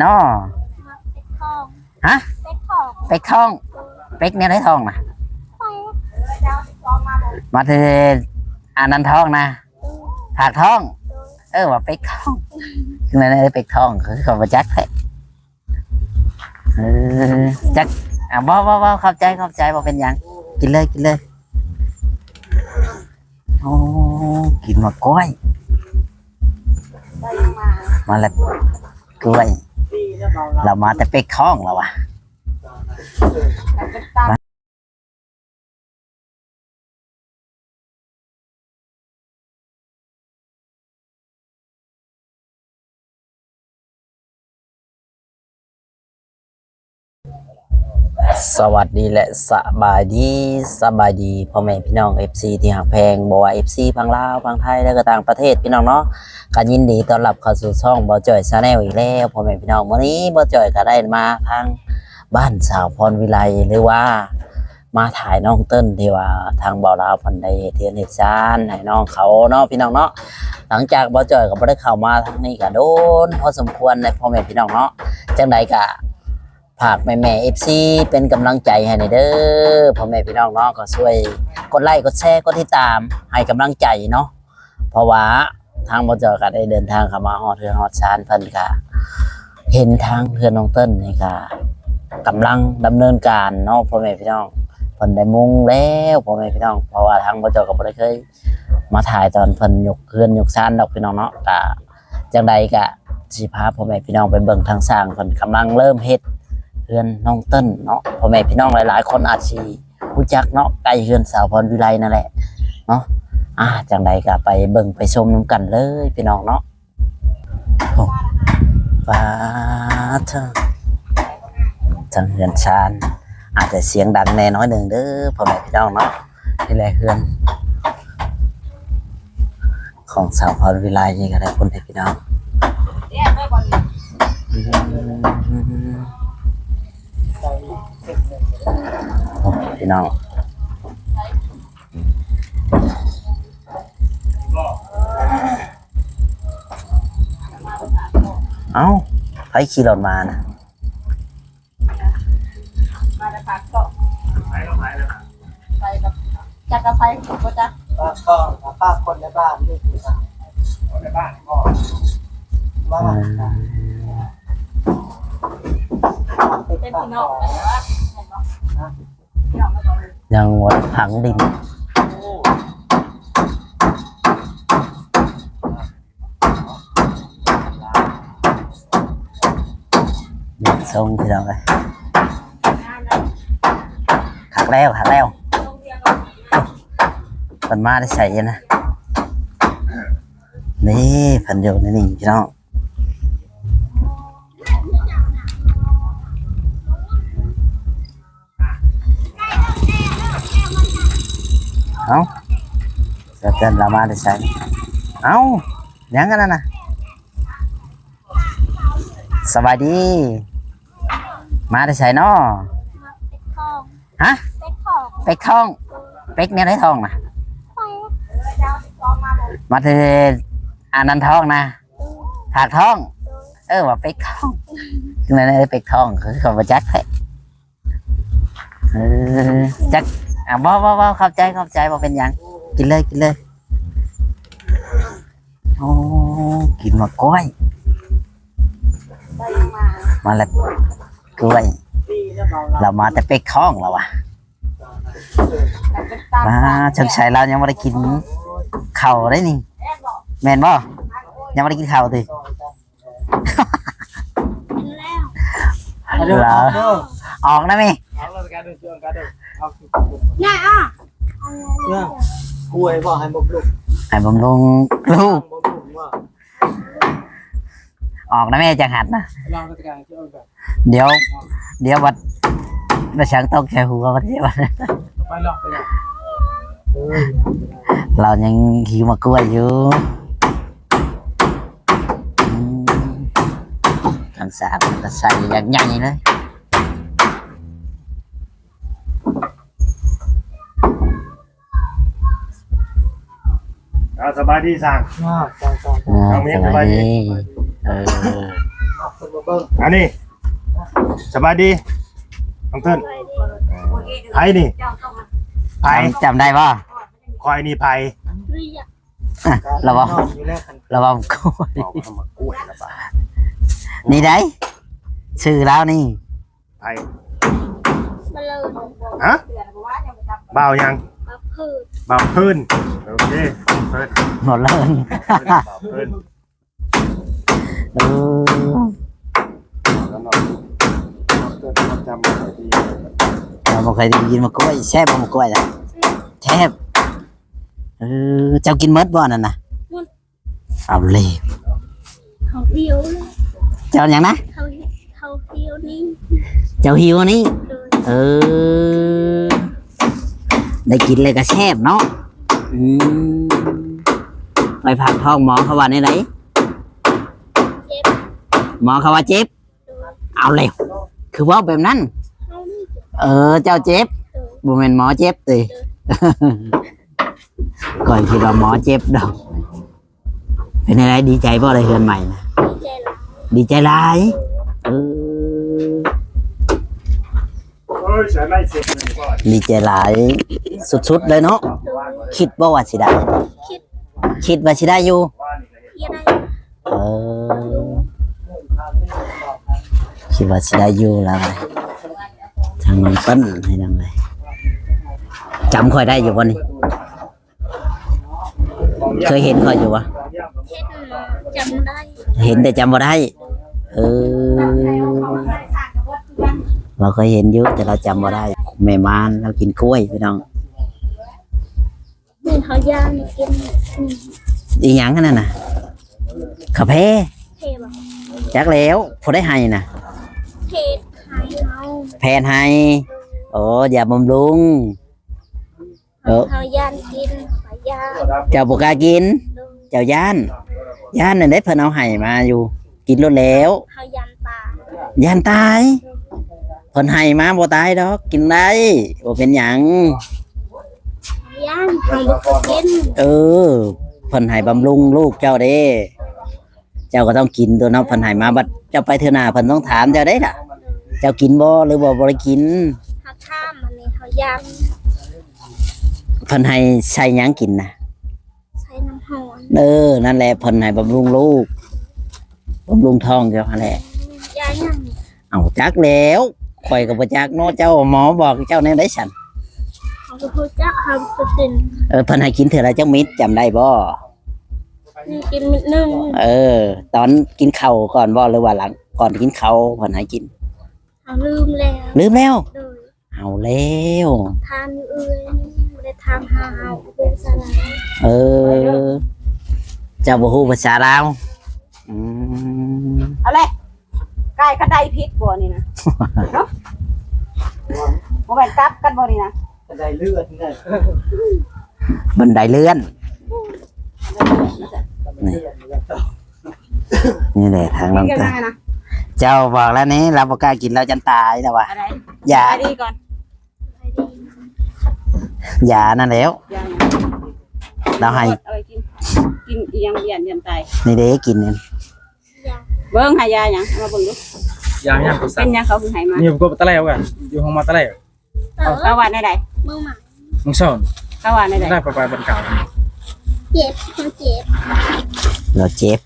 ນໍ ເປັກທອງ ຮະ ເປັກທອງ ເປັກທອງ ເປັກແນວໃດທອງນະ ເປັກ ມາແຕ່ອັນນັ້ນທອງນະ ເອີ ຝາກທອງ ເອີ ເອີ ວ່າເປັກທອງ ແນວໃດເປັກທອງ ເຂົາບໍ່ຈັກແທ້ ເອີ ຈັກ ອ່າ ບໍ່ ບໍ່ ບໍ່ ຂອບໃຈ ຂອບໃຈ ບໍ່ເປັນຫຍັງ ກິນເລີຍ ກິນເລີຍ. ໂອ້ ກິນໝາກກ້ວຍ ມາແລ້ວ ກ້ວຍ ລາວມາແຕ່ເປັກທອງລາວວ່າ. ສະຫວັດດີ ແລະ ສະບາຍດີ ສະບາຍດີພໍ່ແມ່ພີ່ນ້ອງ ເອັຟຊີ ທີ່ຮັກແພງ ບໍ່ວ່າ ເອັຟຊີ ຝັ່ງລາວ ຝັ່ງໄທ ແລະ ກໍຕ່າງປະເທດ ພີ່ນ້ອງເນາະ. ກໍຍິນດີຕ້ອນຮັບເຂົ້າສູ່ຊ່ອງບ່າວຈ້ອຍ Channel ອີກແລ້ວ ພໍ່ແມ່ພີ່ນ້ອງ. ມື້ນີ້ບ່າວຈ້ອຍກໍໄດ້ມາທາງບ້ານສາວພອນວິໄລ ຫຼືວ່າ ມາຖ່າຍນ້ອງເຕີນ ທີ່ວ່າທາງບ່າວລາວເພິ່ນໄດ້ເຮັດເຮືອນເຮັດຊານໃຫ້ນ້ອງເຂົາເນາະ ພີ່ນ້ອງເນາະ. ຫຼັງຈາກບ່າວຈ້ອຍກໍບໍ່ໄດ້ເຂົ້າມາທາງນີ້ກໍດົນພໍສົມຄວນແຫຼະ ພໍ່ແມ່ພີ່ນ້ອງເນາະ. ຈັ່ງໃດກໍຝາກແມ່ໆ ເອັຟຊີ ເປັນກຳລັງໃຈໃຫ້ແດ່ເດີ ພໍ່ແມ່ພີ່ນ້ອງເນາະ. ກໍຊ່ວຍກົດໄລ້ ກົດແຊ ກົດຕິດຕາມໃຫ້ກຳລັງໃຈເນາະ. ເພາະວ່າທາງບ່າວຈ້ອຍກໍໄດ້ເດີນທາງເຂົ້າມາຮອດເຮືອນຮອດຊານເພິ່ນ ກໍເຫັນທາງເຮືອນນ້ອງເຕີນນີ້ກໍກຳລັງດຳເນີນການເນາະ ພໍ່ແມ່ພີ່ນ້ອງ. ເພິ່ນໄດ້ມຸງແລ້ວ ພໍ່ແມ່ພີ່ນ້ອງ ເພາະວ່າທາງບ່າວຈ້ອຍກໍບໍ່ໄດ້ເຄີຍມາຖ່າຍຕອນເພິ່ນຍົກເຮືອນຍົກຊານດອກ ພີ່ນ້ອງເນາະ. ກໍຈັ່ງໃດກໍຊິພາພໍ່ແມ່ພີ່ນ້ອງໄປເບິ່ງທາງຊ່າງເພິ່ນກຳລັງເລີ່ມເຮັດເຮືອນນ້ອງເຕີນເນາະ. ພໍ່ແມ່ພີ່ນ້ອງຫຼາຍໆຄົນອາດຊິ ຮູ້ຈັກເນາະ ໃກ້ເຮືອນສາວພອນວິໄລນັ້ນແຫຼະເນາະ. ອ່າ ຈັ່ງໃດກໍໄປເບິ່ງໄປຊົມນຳກັນເລີຍ ພີ່ນ້ອງເນາະ. ໂອ້ ປາດເທີ ທາງເຮືອນຊານອາດຈະສຽງດັງແດ່ໜ້ອຍໜຶ່ງເດີ ພໍ່ແມ່ພີ່ນ້ອງເນາະ. ນີ້ແຫຼະເຮືອນ ຂອງສາວພອນວິໄລນີ້ກໍໄດ້ຄົນໃຫ້ພີ່ນ້ອງ ອືມ ໂອ້ ພີ່ນ້ອງ. ເອົ້າ ໃຜຂີ່ລົດມານະ? ມາແຕ່ປາກຊ່ອງ ໄປກັບ ຈັກກັບໃຜບໍ່ຈັກ ປາກຊ່ອງ ປາກຄົນໃນບ້ານນີ້ຄືກັນ ຄົນໃນບ້ານບໍ່ ມາ ອືມ ເປັນພີ່ນ້ອງກັນແລ້ວ ແມ່ນບໍ່? ຍັງວ່າຝັງດິນ ເຮັດຊົງ ພີ່ນ້ອງເອີຍ. ຄັກແລ້ວ ຄັກແລ້ວ ເພິ່ນມາແຕ່ໃສນະ? ນີ້ ເພິ່ນຢູ່ໃນນີ້ ພີ່ນ້ອງ. ເອົ້າ ສາວເຕີນລາວມາແຕ່ໃສ? ເອົ້າ ຫຍັງອັນນັ້ນນະ? ສະບາຍດີ ມາແຕ່ໃສນໍ? ຮະ? ເປັກທອງ ເປັກທອງ ເປັກແນວໃດທອງນະ? ມາແຕ່ອັນນັ້ນທອງນະ? ຝາກທອງ ເອີ ວ່າເປັກທອງ ແນວໃດເປັກທອງ ເຂົາບໍ່ຈັກແທ້. ເອີ ຈັກ ອ່າ ບໍ່ ບໍ່ ບໍ່ ຂອບໃຈ ຂອບໃຈ ບໍ່ເປັນຫຍັງ ກິນເລີຍ ກິນເລີຍ. ໂອ້ ກິນໝາກກ້ວຍ ມາແລ້ວ ກ້ວຍ ລາວມາແຕ່ເປັກທອງລາວວ່າ. ມາ ສົງໄສລາວຍັງບໍ່ໄດ້ກິນເຂົ້າໄດນີ້ ແມ່ນບໍ່? ຍັງບໍ່ໄດ້ກິນເຂົ້າຕິ? ອອກນະແມ່ ອອກ ກ້ວຍບໍ່ໃຫ້ບຳລຸງ ໃຫ້ບຳລຸງລູກ ອອກນະແມ່ ຈັກຫັດນະ. ດຽວ ດຽວບັດ ບັດຊ່າງຕົກໃສ່ຫົວບັດ ລາວຍັງຫິວໝາກກ້ວຍຢູ່. ອືມ ທັງສາມກໍໃສ່ຢ່າງໃຫຍ່ເລີຍ. ອ່າ ສະບາຍດີຊ່າງ ອ່າ ສະບາຍດີ ເອີ ມາເພິ່ນບໍ່ ອັນນີ້ ສະບາຍດີ ນ້ອງເຕີນ. ໃຜນີ້? ໃຜ? ຈຳ ຈຳໄດ້ບໍ່? ຂ້ອຍນີ້ໃຜ? ລະເວົ້າ ລະເວົ້າກ້ວຍ ເວົ້າຄຳວ່າກ້ວຍລະບາດ. ນີ້ໃດ໋ ຊື່ລາວນີ້. ໃຜ? ຮະ? ບ່າວຫຍັງ? ບ່າວເພີນ. ໂອເຄ ເພີນ ບ່າວເລີນ ບ່າວເພີນ. ເອີ ເຮົາບໍ່ເຄີຍໄດ້ຍິນໝາກກ້ວຍ. ແຊບບໍ່ໝາກກ້ວຍນະ? ແຊບ. ເອີ ເຈົ້າກິນໝົດບໍ່ອັນນັ້ນນະ? ໝົດ. ເອົາເລີຍ ເຂົາຫິວເລີຍ. ເຈົ້າຫຍັງນະ? ເຂົາ ເຂົາຫິວນີ້ ເຈົ້າຫິວນີ້. ໂດຍ. ເອີ ໄດ້ກິນແລ້ວກໍແຊບເນາະ. ອືມ ໄປຜ່າຕັດທ້ອງ ໝໍເຂົາວ່າແນວໃດ? ເຈັບ. ໝໍເຂົາວ່າເຈັບ. ໂດຍ. ເອົາແລ້ວ ຄືເວົ້າແບບນັ້ນ? ເຮົານີ້ເຈັບ. ເອີ ເຈົ້າເຈັບ. ໂດຍ. ບໍ່ແມ່ນໝໍເຈັບຕິ? ໂດຍ. ຂ້ອຍຄິດວ່າໝໍເຈັບດອກ. ເປັນຈັ່ງໃດ ດີໃຈບໍ່ໄດ້ເຮືອນໃໝ່ນະ? ດີໃຈຫຼາຍ. ເອີ ດີໃຈຫຼາຍສຸດໆເລີຍເນາະ. ໂດຍ. ຄິດບໍ່ວ່າຊິໄດ້? ຄິດ. ຄິດວ່າຊິໄດ້ຢູ່? ເອີ ຄິດວ່າຊິໄດ້ຢູ່ລະ. ທາງນ້ອງເປັນໃຫ້ນຳເລີຍ. ຈຳຂ້ອຍໄດ້ຢູ່ບໍ່ນີ້? ເຄີຍເຫັນຂ້ອຍຢູ່ບໍ່? ເຫັນ ຈຳໄດ້ ເຫັນແຕ່ຈຳບໍ່ໄດ້. ເອີ ລາວເຄີຍເຫັນຢູ່ ແຕ່ລາວຈຳບໍ່ໄດ້. ແມ່ມານລາວກິນກ້ວຍ ພີ່ນ້ອງ. ເຮົາຢາກກິນ ອີຫຍັງຫັ້ນນະ? ກາແຟ. ແພບໍ່? ຈັກແລ້ວ ຜູ້ໃດໃຫ້ນະ? ແພນໃຫ້ເຮົາ. ແພນໃຫ້. ໂອ້ ຢາບຳລຸງ. ເອີ ເຮົາຢ້ານກິນ ເຮົາຢ້ານ. ເຈົ້າບໍ່ກ້າກິນ? ໂດຍ. ເຈົ້າຢ້ານ? ໂດຍ. ຢ້ານນັ້ນເດ້ ເພິ່ນເອົາໃຫ້ມາຢູ່ ກິນໂລດແລ້ວ. ເຮົາຢ້ານຕາຍ. ຢ້ານຕາຍ? ໂດຍ. ເພິ່ນໃຫ້ມາບໍ່ຕາຍດອກ ກິນໄດ້ ບໍ່ເປັນຫຍັງ. ຢ້ານ ເຮົາບໍ່ກິນ. ເອີ ເພິ່ນໃຫ້ບຳລຸງລູກເຈົ້າເດ້. ເຈົ້າກໍຕ້ອງກິນຕົວະເນາະ ເພິ່ນໃຫ້ມາ. ບັດເຈົ້າໄປເທື່ອໜ້າ ເພິ່ນຕ້ອງຖາມເຈົ້າເດ້ລະ ເຈົ້າກິນບໍ່ ຫຼືບໍ່ ບໍ່ໄດ້ກິນ? ເຮົາຖາມ ອັນນີ້ເຮົາຢ້ານ. ເພິ່ນໃຫ້ໃສ່ຫຍັງກິນນະ? ໃສ່ນ້ຳຮ້ອນ. ເອີ ນັ້ນແຫຼະ ເພິ່ນໃຫ້ບຳລຸງລູກ ບຳລຸງທ້ອງເຈົ້າຫັ້ນແຫຼະ. ຢາຫຍັງ? ເອົ້າ ຈັກແລ້ວ ຂ້ອຍກໍບໍ່ຈັກເນາະ. ເຈົ້າ ໝໍບອກເຈົ້າແນວໃດຊັ້ນ? ເຮົາບໍ່ຮູ້ຈັກ ເຮົາບໍ່ເປັນ. ເອີ ເພິ່ນໃຫ້ກິນເທື່ອລະຈັກເມັດ ຈຳໄດ້ບໍ່? ກິນເມັດໜຶ່ງ. ເອີ ຕອນກິນເຂົ້າກ່ອນບໍ່ ຫຼືວ່າຫຼັງ ກ່ອນກິນເຂົ້າເພິ່ນໃຫ້ກິນ? ເຮົາລືມແລ້ວ. ລືມແລ້ວ? ໂດຍ. ເອົາແລ້ວ ຖາມຢູ່ເອື້ອຍນີ້ ບໍ່ໄດ້ຖາມຫາເຮົາ ເປັນສາລາ. ເອີ ເຈົ້າບໍ່ຮູ້ພາສາລາວ. ອືມ ເອົາແຫຼະ ກາຍກະໄດຜິດບໍ່ນີ້ນະ? ເນາະ ບໍ່ແມ່ນກັບກັນບໍ່ນີ້ນະ? ບັນໄດເລື່ອນ ບັນໄດເລື່ອນ. ນີ້ ນີ້ແຫຼະທາງນ້ອງຕາ ເຈົ້າບອກແລ້ວນີ້ ລາວບໍ່ກ້າກິນ ລາວຢ້ານຕາຍແລ້ວວ່າ. ຢາ ສະບາຍດີກ່ອນ ຢານັ້ນແຫຼ້ວ ຢາຫຍັງ? ລາວໃຫ້ ເອົາໄວ້ກິນ ກິນອີຫຍັງ ຢ້ານ ຢ້ານຕາຍ. ນີ້ເດ້ ກິນນີ້ ເບິ່ງ ໃຫ້ຢາຫຍັງ ເອົາມາເບິ່ງດູ. ຢາຫຍັງ? ເປັນຫຍັງເຂົາຄືໃຫ້ມາ? ນີ້ກໍຕະແຫຼວກັນ ຢູ່ຫ້ອງໝໍຕະແຫຼວ. ເອີ ເຂົາວ່າແນວໃດ? ມື້ມາ ມື້ເຊົ້າ ເຂົາວ່າແນວໃດ? ໄດ້ໄປ ໄປບັນກາວ ເຈັບ ເຂົາເຈັບ ລາວເຈັບ.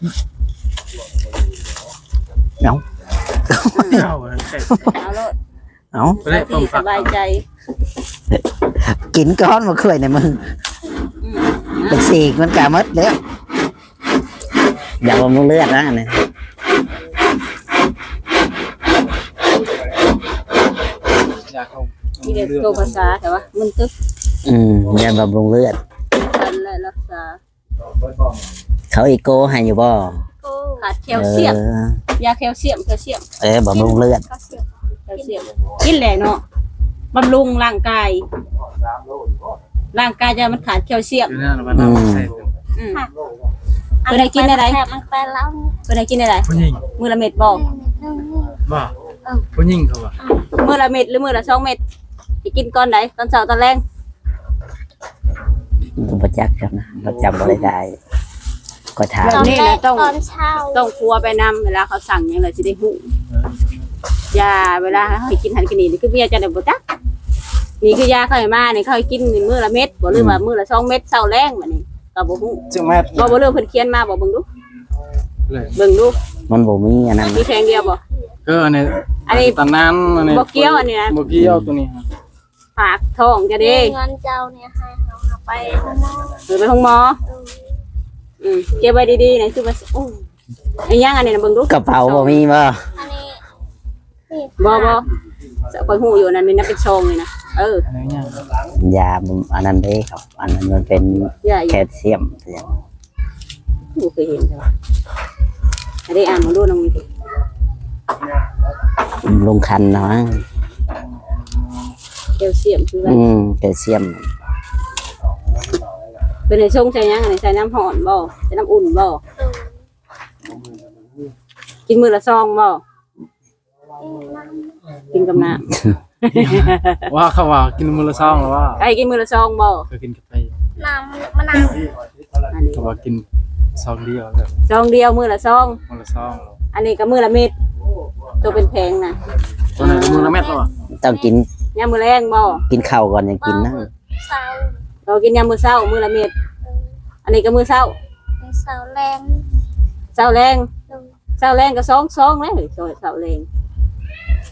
ເອົາ ເອົາ ເອົາໂລດ ເອົາ ໄປເລີຍ ສະບາຍໃຈ ກິນກ່ອນ ມາເຄີຍໃນມຶງ ອືມ ໄປສີກມັນກະໝົດແລ້ວ. ຢາບຳລຸງເລືອດນະອັນນີ້ ຢາເຂົ້າ ນີ້ເດ້ໂຕພາສາແຕ່ວ່າມັນຕຶບ. ອືມ ຢາບຳລຸງເລືອດ ກັນແລະລັກສາ. ເຂົາອີໂກໃຫ້ຢູ່ບໍ່? ຂາດແຄວຊຽມ. ເອີ ຢາແຄວຊຽມ ແຄວຊຽມ. ເອີ ບຳລຸງເລືອດ ແຄວຊຽມ ກິນແຫຼະເນາະ ບຳລຸງຮ່າງກາຍ. ຮ່າງກາຍເຈົ້າມັນຂາດແຄວຊຽມ. ອືມ ອືມ ເພິ່ນໃຫ້ກິນແນວໃດ? ເພິ່ນໃຫ້ກິນແນວໃດ? ຜູ້ຍິງ ມື້ລະເມັດບໍ່? ບໍ່ ຜູ້ຍິງເຂົາວ່າ ມື້ລະເມັດ ຫຼືມື້ລະສອງເມັດ? ຊິກິນຕອນໃດ? ຕອນເຊົ້າ ຕອນແລງ? ບໍ່ຈັກນະ ບໍ່ຈຳບໍ່ໄດ້. ກໍຖາມ ແບບນີ້ແຫຼະ ຕ້ອງ ຕອນເຊົ້າ ຕ້ອງຄົວໄປນຳ ເວລາເຂົາສັ່ງຫຍັງແລ້ວຊິໄດ້ຮູ້. ເອີ ຢາເວລາເຮົາໃຫ້ກິນຫັ້ນກິນນີ້ ນີ້ຄືເມຍເຈົ້າໄດ້ບໍ່ຈັກ. ນີ້ຄືຢາເຂົາໃຫ້ມານີ້ ເຂົາໃຫ້ກິນມື້ລະເມັດບໍ່ ຫຼືວ່າ ອືມ ມື້ລະສອງເມັດ ເຊົ້າແລງ ບາດນີ້ກໍບໍ່ຮູ້ ຈັກເມັດ ບໍ່ ບໍ່ເລີ່ມເພິ່ນຂຽນມາບໍ່ ເບິ່ງດູ ເບິ່ງດູ ມັນບໍ່ມີອັນນັ້ນ ມີແຂງດຽວບໍ່? ເອີ ອັນນີ້ ອັນນີ້ຕານານ ອັນນີ້ບໍ່ກ່ຽວ ອັນນີ້ນະ ບໍ່ກ່ຽວ ໂຕນີ້ ຝາກທ້ອງເຈົ້າເດ້ ເງິນເຈົ້ານີ້ໃຫ້ເຮົາເອົາໄປໂຮງໝໍ ເອີ ໄປໂຮງໝໍ ເອີ ອືມ ເກັບໄວ້ດີໆ ນີ້ຄືວ່າ ໂອ້ ອີຫຍັງອັນນີ້ນະ ເບິ່ງດູ ກະເປົາບໍ່ມີບໍ່? ອັນນີ້ ບໍ່ ບໍ່ ຂ້ອຍຮູ້ຢູ່ ອັນນັ້ນນີ້ນະ ເປັນຊອງນີ້ນະ ເອີ ອັນນີ້ຫຍັງ? ຢາ ອັນນັ້ນເດ້ ອັນນັ້ນມັນເປັນ ຢາ ແຄລຊຽມ ບໍ່ເຄີຍເຫັນເທື່ອ ອັນນີ້ອ່ານເບິ່ງດູ ນ້ອງມີ ລົງຄັນນະ ແຄລຊຽມຄືວ່າ ອືມ ແຄລຊຽມ ເພິ່ນໃຫ້ຊົງໃສ່ຫຍັງ ອັນນີ້ໃສ່ນ້ຳຮ້ອນບໍ່ ໃສ່ນ້ຳອຸ່ນບໍ່? ກິນມື້ລະຊອງບໍ່? ກິນກັບນ້ຳ ວ່າເຂົາວ່າກິນມື້ລະຊອງແລ້ວວ່າ ໃຫ້ກິນມື້ລະຊອງບໍ່? ເຄີຍກິນກາເຟ ນ້ຳ ມະນາວ ອັນນີ້ເຂົາວ່າກິນຊອງດຽວແລ້ວ ຊອງດຽວ ມື້ລະຊອງ ມື້ລະຊອງ ອັນນີ້ກໍມື້ລະເມັດ ໂຕເປັນແຜງນະ ໂຕນັ້ນກໍມື້ລະເມັດແລ້ວວ່າ ຕ້ອງກິນຍາມມື້ແລງບໍ່? ກິນເຂົ້າກ່ອນຈັ່ງກິນນະ ເຊົ້າ ເອີ ກິນຍາມມື້ເຊົ້າ ມື້ລະເມັດ ເອີ ອັນນີ້ກໍມື້ເຊົ້າ ເຊົ້າແລງ ເຊົ້າແລງ ໂດຍ ເຊົ້າແລງກໍສອງຊອງແລ້ວ ເຊົ້າແລງ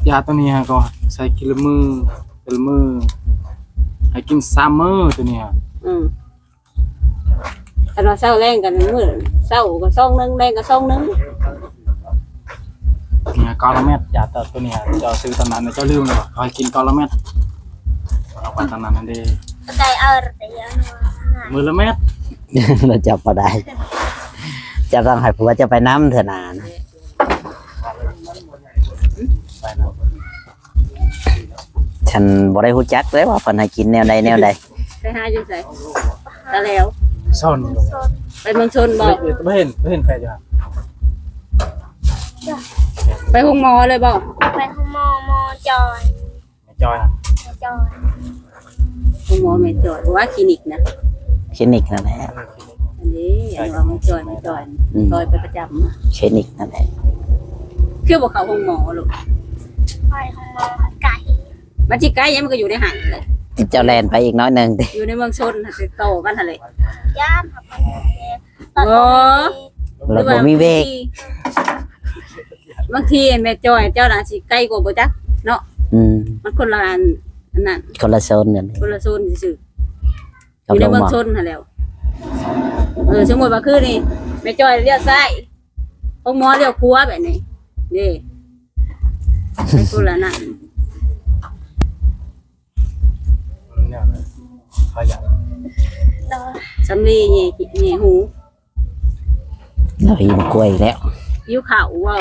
ຢາໂຕນີ້ຫາກໍໃສ່ກິນລະມື້ ແຕ່ລະມື້ ໃຫ້ກິນສາມມື້ໂຕນີ້ຫາ ອືມ ຄັນວ່າເຊົ້າແລງກໍມື້ເຊົ້າກໍຊອງໜຶ່ງ ແລງກໍຊອງໜຶ່ງ ນີ້ກອລະແມັດ ຢາໂຕນີ້ເຈົ້າຊື້ຕອນນັ້ນເຈົ້າລືມແລ້ວບໍ່? ເຂົາໃຫ້ກິນກອລະແມັດ ເອົາໄປຕອນນັ້ນນັ້ນເດ້ ໄດ້ເອົາແຕ່ຢ່າງ ມື້ລະແມັດ ລະຈັບບໍ່ໄດ້ ເຈົ້າຕ້ອງໃຫ້ຜົວເຈົ້າໄປນຳເທື່ອໜ້ານະ ໄປນຳ ຊັ້ນບໍ່ໄດ້ຮູ້ຈັກເລີຍວ່າເພິ່ນໃຫ້ກິນແນວໃດແນວໃດ ໄປຫາຢູ່ໃສ? ຕາແຫຼວ ຊົນ ໄປເມືອງຊົນບໍ່? ບໍ່ເຫັນ ບໍ່ເຫັນໄປຢູ່ ໄປໂຮງໝໍເລີຍບໍ່? ໄປໂຮງໝໍ ໝໍຈອຍ ແມ່ຈອຍນະ ແມ່ຈອຍ ໂຮງໝໍແມ່ຈອຍ ບໍ່ວ່າຄລີນິກນະ ຄລີນິກນັ້ນແຫຼະ ອັນນີ້ ອັນວ່າແມ່ຈອຍ ແມ່ຈອຍ ອືມ ຈອຍໄປປະຈຳ ຄລີນິກນັ້ນແຫຼະ ຄືບໍ່ເຂົ້າໂຮງໝໍລູກ ໄປໂຮງໝໍໄກ ມັນຊິໄກຫຍັງ ມັນກໍຢູ່ໃນຫ້າງນັ້ນແຫຼະ ເຈົ້າແລ່ນໄປອີກໜ້ອຍໜຶ່ງຕິ ຢູ່ໃນເມືອງຊົນຫັ້ນ ຕິດຕໍ່ກັນຫັ້ນແຫຼະ ຢ້ານ ບໍ່ ຫຼືວ່າບໍ່ມີເບຣກ ບາງທີ ບາງທີແມ່ຈອຍເຈົ້ານະຊິໄກກວ່າບໍ່ຈັກເນາະ ອືມ ມັນຄົນລະອັນ ອັນນັ້ນ ຄົນລະໂຊນກັນ ຄົນລະໂຊນຊື່ໆ ຢູ່ໃນເມືອງຊົນຫັ້ນແຫຼ້ວ ເອີ ສົມມຸດວ່າຄືນີ້ ແມ່ຈອຍລ້ຽວຊ້າຍ ໂຮງໝໍລ້ຽວຂວາແບບນີ້ເດ້ ໄປຄົນລະນັ້ນ ສຳລີແຍ່ ແຍ່ຫູ ລາວຫິວກ້ວຍອີກແລ້ວ ຫິວເຂົ້າບໍ່?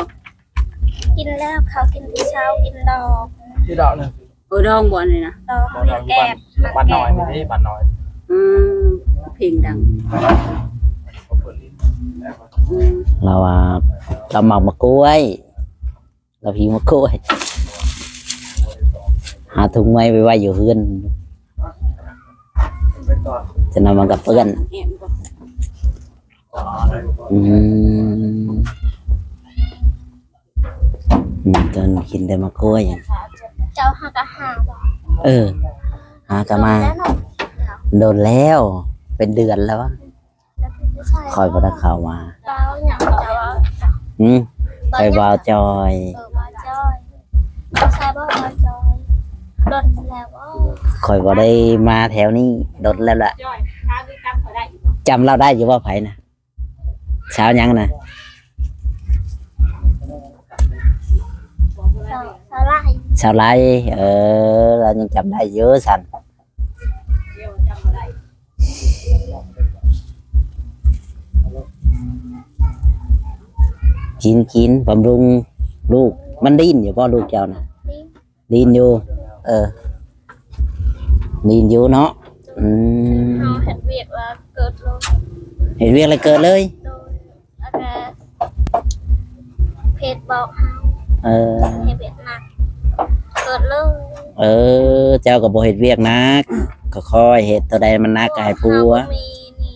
ກິນແລ້ວ ເຂົ້າກິນແຕ່ເຊົ້າ ກິນດອກ ກິນດອກໜຶ່ງ ໂອ້ ດອງບໍ່ນີ້ນະ? ດອງ ດອງຢູ່ບ້ານ ບ້ານນ້ອຍນີ້ເດ້ ບ້ານນ້ອຍ ອືມ ເພງດັງ ອືມ ລາວວ່າລາວມັກໝາກກ້ວຍ ລາວຫິວໝາກກ້ວຍ ຫາທຸງໄມ້ໄປໄວ້ຢູ່ເຮືອນ ຈະນຳມັນກໍເປື້ອນ ອືມ ອືມ ຕອນກິນແຕ່ໝາກກ້ວຍ ເຈົ້າຫາກະຫາບໍ່? ເອີ ຫາກະມາ ໂດນແລ້ວເນາະ ໂດນແລ້ວ ເປັນເດືອນແລ້ວວະ ຂ້ອຍບໍ່ໄດ້ເຂົ້າມາ ເວົ້າຫຍັງ ເຈົ້າເວົ້າ ຫືມ ເວົ້າຫຍັງ ຂ້ອຍເວົ້າຈອຍ ເອີ ເວົ້າຈອຍ ໃຊ່ບໍ່ ເວົ້າຈອຍ ດົນແລ້ວບໍ່? ຂ້ອຍບໍ່ໄດ້ມາແຖວນີ້ດົນແລ້ວລະ ຈອຍ ຖາມອີກ ຈຳລາວໄດ້ຢູ່ບໍ່? ໃຜນະ? ສາວຫຍັງນະ? ສາວ ສາວໄລ ສາວໄລ ເອີ ລາວຍັງຈຳໄດ້ຢູ່ຊັ້ນ ກິນ ກິນ ບຳລຸງລູກ ມັນດີ້ນຢູ່ບໍ່ລູກເຈົ້ານະ? ດີ້ນ ດິນຢູ່ ເອີ ດິນຢູ່ເນາະ ອືມ ເຮົາເຮັດວຽກແລ້ວເກີດເລີຍ ເຮັດວຽກແລ້ວເກີດເລີຍ ໂດຍ ແລ້ວກະເພດບອກເຮົາ ເອີ ເຮັດວຽກໜັກ ເກີດເລີຍ ເອີ ເຈົ້າກໍບໍ່ເຮັດວຽກໜັກ ກໍຄ່ອຍເຮັດ ໂຕໃດມັນໜັກກໍໃຫ້ຜົວ ເຮົາບໍ່ມີນີ້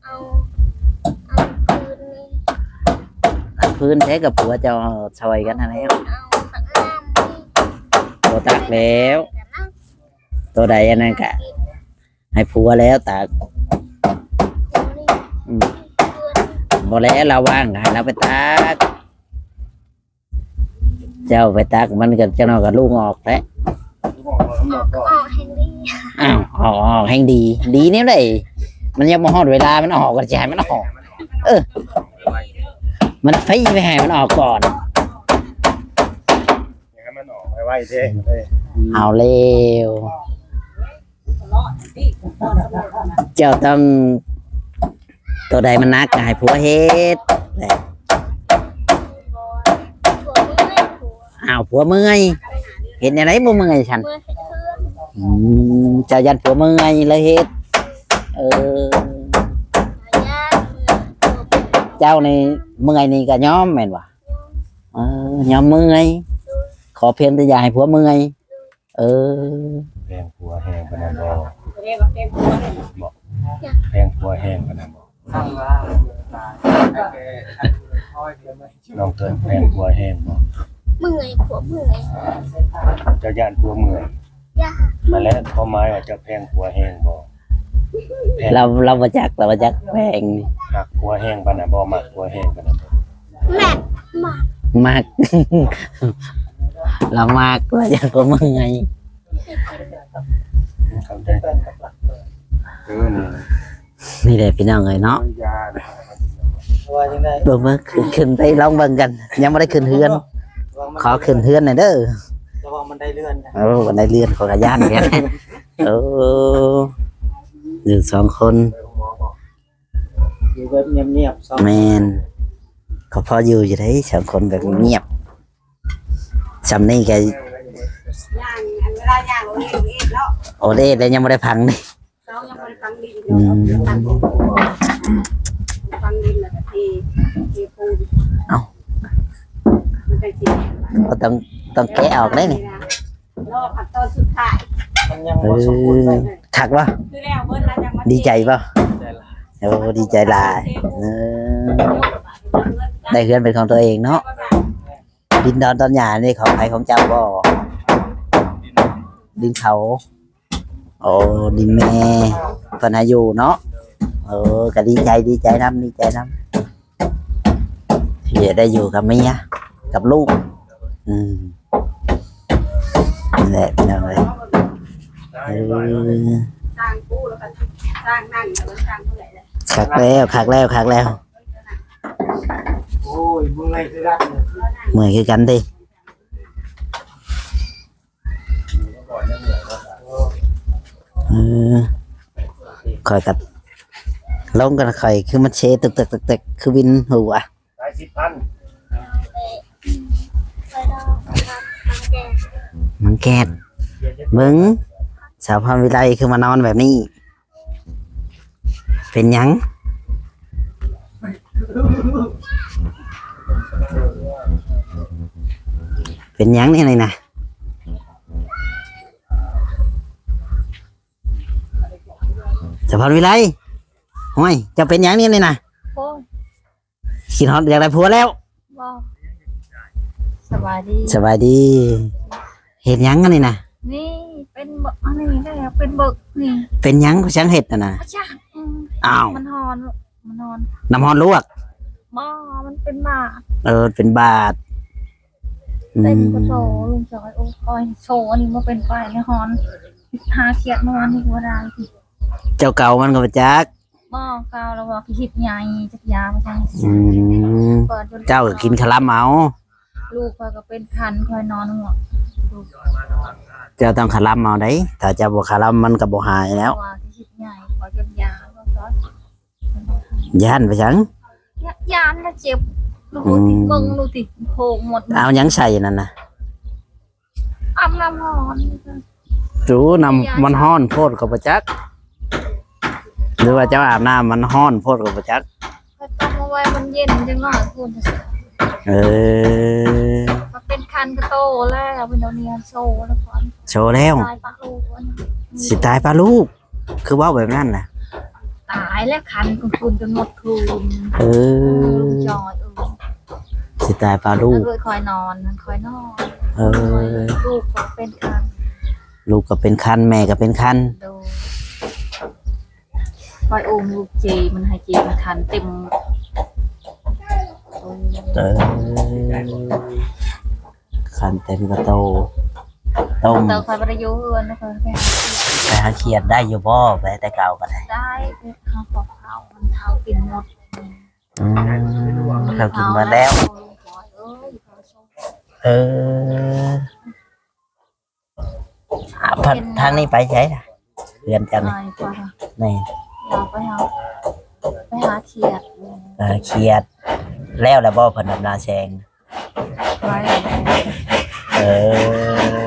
ເອົາ ເອົາຄືນ ພື້ນແທ້ກັບຜົວເຈົ້າຊ່ອຍກັນຫັ້ນແຫຼະ. ບໍ່ຕັກແລ້ວ ໂຕໃດອັນນັ້ນກະໃຫ້ຜົວແລ້ວຕັກ. ອືມ ບໍ່ແລ້ວ ລາວວ່າງໃຫ້ລາວໄປຕັກ. ເຈົ້າໄປຕັກມັນກໍຈັກໜ້ອຍກໍລຸກອອກແຫຼະ. ອອກ ອອກແຮງດີ. ອ້າວ ອອກ ອອກແຮງດີ ດີແນວໃດ? ມັນຍັງບໍ່ຮອດເວລາມັນອອກ ກໍຈະໃຫ້ມັນອອກ. ເອີ ມັນໄປ ໄປໃຫ້ມັນອອກກ່ອນ. ຢາກໃຫ້ມັນອອກໄວໆເດ້. ເອີ ເອົາແລ້ວ. ເຈົ້າຕ້ອງ ໂຕໃດມັນໜັກກໍໃຫ້ຜົວເຮັດແຫຼະ. ອ້າວ ຜົວເມື່ອຍ ເຮັດແນວໃດບໍ່ເມື່ອຍຊັ້ນ? ອືມ ເຈົ້າຢ້ານຜົວເມື່ອຍເລີຍເຮັດ. ເອີ ເຈົ້ານີ້ເມື່ອຍນີ້ກໍຍອມແມ່ນບໍ່? ເອີ ຍອມເມື່ອຍ ຂໍພຽງແຕ່ຢ່າໃຫ້ຜົວເມື່ອຍ. ເອີ ແພງຜົວແຮງປານນັ້ນບໍ່? ບໍ່ ແພງຜົວແຮງປານນັ້ນບໍ່? ນ້ອງເຕີນແພງຜົວແຮງບໍ່? ເມື່ອຍ ຜົວເມື່ອຍ. ເຈົ້າຢ້ານຜົວເມື່ອຍ? ຢ້ານ. ຫັ້ນແຫຼະ ຄວາມໝາຍວ່າເຈົ້າແພງຜົວແຮງບໍ່? ແພງ ລາວ ລາວບໍ່ຈັກ ລາວບໍ່ຈັກແພງ. ຮັກຜົວແຮງປານນັ້ນບໍ່? ມັກຜົວແຮງປານນັ້ນບໍ່? ມັກ ມັກ ມັກ ລາວມັກ ລາວຢາກບໍ່ເມື່ອຍ. ເອີ ນີ້ແຫຼະພີ່ນ້ອງເອີຍເນາະ. ວ່າຈັ່ງໃດ? ເບິ່ງ ເບິ່ງ ຂຶ້ນ ຂຶ້ນໄປລອງເບິ່ງກັນ ຍັງບໍ່ໄດ້ຂຶ້ນເຮືອນ. ຂໍຂຶ້ນເຮືອນໜ່ອຍເດີ. ລະວັງບັນໄດເລື່ອນ. ໂອ້ ບັນໄດເລື່ອນ ຂ້ອຍກໍຢ້ານຄືກັນ. ໂອ້ ຢູ່ສອງຄົນ. ຢູ່ແບບງຽບໆ ແມ່ນ ກໍພໍຢູ່ຢູ່ເດ້ ສອງຄົນແບບງຽບ. ຊ່ຳນີ້ກໍ ຍ່າງ ອັນເວລາຍ່າງໂອເອດໂອເອດເນາະ ໂອເອດແລ້ວຍັງບໍ່ໄດ້ຝັງເດ້. ເຈົ້າຍັງບໍ່ໄດ້ຝັງດິນ ອືມ ຝັງດິນແລ້ວກໍເທ ເທປູນ. ເອົ້າ ມັນຈັ່ງຊິ ກໍຕ້ອງ ຕ້ອງແກະອອກເດ້ນີ້. ລໍຂັ້ນຕອນສຸດທ້າຍ ມັນຍັງບໍ່ສົມບູນໄປ. ເອີ ຄັກບໍ່? ຄືແລ້ວເບິດແລ້ວຍັງມາ ດີໃຈບໍ່? ດີໃຈຫຼາຍ. ໂອ້ ດີໃຈຫຼາຍ. ເອີ ໄດ້ເຮືອນເປັນຂອງຕົວເອງເນາະ. ດິນດອນຕອນຫຍ້ານີ້ຂອງໃຜ? ຂອງເຈົ້າບໍ່? ດິນເຂົາ. ໂອ້ ດິນແມ່ເພິ່ນໃຫ້ຢູ່ເນາະ. ເອີ ກໍດີໃຈ ດີໃຈນຳ ດີໃຈນຳ ທີ່ຈະໄດ້ຢູ່ກັບເມຍກັບລູກ. ອືມ ນີ້ແຫຼະພີ່ນ້ອງເອີຍ. ເອີ ສ້າງປູແລ້ວກໍສ້າງນັ່ງ ແລ້ວກໍສ້າງເມື່ອຍແລ້ວ. ຄັກແລ້ວ ຄັກແລ້ວ ຄັກແລ້ວ. ໂອ້ຍ ເມື່ອຍຄືກັນ ເມື່ອຍຄືກັນຕິ. ເອີ ຂ້ອຍກໍລົງກັນ ຂ້ອຍຄືມັນເຊຕຶກໆໆໆ ຄືວິນຫົວ. ຫຼາຍສິບພັນ ມັນແກດ. ເບິ່ງ ສາວພອນວິໄລຄືມານອນແບບນີ້. ເປັນຫຍັງ? ເປັນຫຍັງແນວນີ້ນະ? ສາວພອນວິໄລ ຫ້ວຍ ເຈົ້າເປັນຫຍັງແນວນີ້ນະ? ໂອ້ຍ ຄິດຮອດຢາກໄດ້ຜົວແລ້ວ. ບໍ່ ສະບາຍດີ ສະບາຍດີ. ເຮັດຫຍັງອັນນີ້ນະ? ນີ້ເປັນເບີກ ອັນນີ້ໄດ້ເປັນເບີກນີ້. ເປັນຫຍັງຄືຈັ່ງເຮັດຫັ້ນນະ? ອາຈານ ອືມ ອ້າວ ມັນຮ້ອນ ມັນຮ້ອນ. ນ້ຳຮ້ອນລວກ? ບໍ່ ມັນເປັນບາດ. ເອີ ເປັນບາດ. ອືມ ເຕັມກະໂຕ ລຸງຈອຍ. ໂອ້ຍ ໂຊອັນນີ້ບໍ່ເປັນໄປ ໃນຮ້ອນ ຫາຂຽດມາວານນີ້ກໍບໍ່ໄດ້. ເຈົ້າເກົ່າມັນກໍບໍ່ຈັກ. ບໍ່ ເກົ່າແລ້ວວ່າຄິດໃຫຍ່ຈັກຢາວ່າຊັ້ນ. ອືມ ເຈົ້າກໍກິນຄະລຳເອົາ. ລູກຂ້ອຍກໍເປັນຄັນ ຂ້ອຍນອນຫົວ. ເຈົ້າຕ້ອງຄະລຳເອົາໄດ໋ ຖ້າເຈົ້າບໍ່ຄະລຳມັນກໍບໍ່ຫາຍແລ້ວ. ວ່າຄິດໃຫຍ່ ຂ້ອຍຈັກຢາວ່າຊັ້ນ. ຢ້ານໄປຫຍັງ? ຢ້ານລະເຈັບ. ອືມ ເບິ່ງດູຕິ ໂພງໝົດ. ເອົາຫຍັງໃສ່ນັ້ນນະ? ອາບນ້ຳຮ້ອນ. ໂອ້ ນ້ຳມັນຮ້ອນໂພດກໍບໍ່ຈັກ ຫຼືວ່າເຈົ້າອາບນ້ຳມັນຮ້ອນໂພດກໍບໍ່ຈັກ. ຂ້ອຍຕ້ອງມາໄວ້ມັນເຢັນຈັກໜ້ອຍພຸ້ນ. ເອີ ມັນເປັນຄັນກະໂຕແລ້ວ ເປັນດຽວນີ້ໂຊແລ້ວກ່ອນ. ໂຊແລ້ວ? ຕາຍປະລູກ ຊິຕາຍປະລູກ. ຄືເວົ້າແບບນັ້ນນະ? ຕາຍແລ້ວ ຄັນຄຸນໆ ຈົນໝົດຄືນ. ເອີ ເອີ ລຸງຈອຍ ເອີ ເ ຊິຕາຍເພາະລູກ ໂດຍ ຂ້ອຍນອນ ມັນຂ້ອຍນອນ ເອີ ລູກກໍເປັນຄັນ ລູກກໍເປັນຄັນ ແມ່ກໍເປັນຄັນ ໂດຍ ຂ້ອຍອຸ້ມລູກເຈ ມັນໃຫ້ເຈມັນຄັນເຕັມ ເອີ ຄັນເຕັມກະໂຕ ຕົ້ມ ໂຕຂ້ອຍບໍ່ໄດ້ຢູ່ເຮືອນ ຂ້ອຍໄປຫາ ໄປຫາຂຽດໄດ້ຢູ່ບໍ່? ໄປແຕ່ເກົ່າກໍໄດ້ ໄດ້ ເຮົາກໍເຜົາ ມັນເຜົາກິນໝົດ ອືມ ເຂົາກິນໝົດແລ້ວ ເອີຍ ເອີ ອ່າ ທາງນີ້ໄປໃສລະ ເຮືອນເຈົ້ານີ້ ແມ່ນ ລາວໄປຫາ ໄປຫາຂຽດ ເອີ ຂຽດ ແລ້ວລະບໍ່ ເພິ່ນດຳນາແຊງ ໄປ ເອີ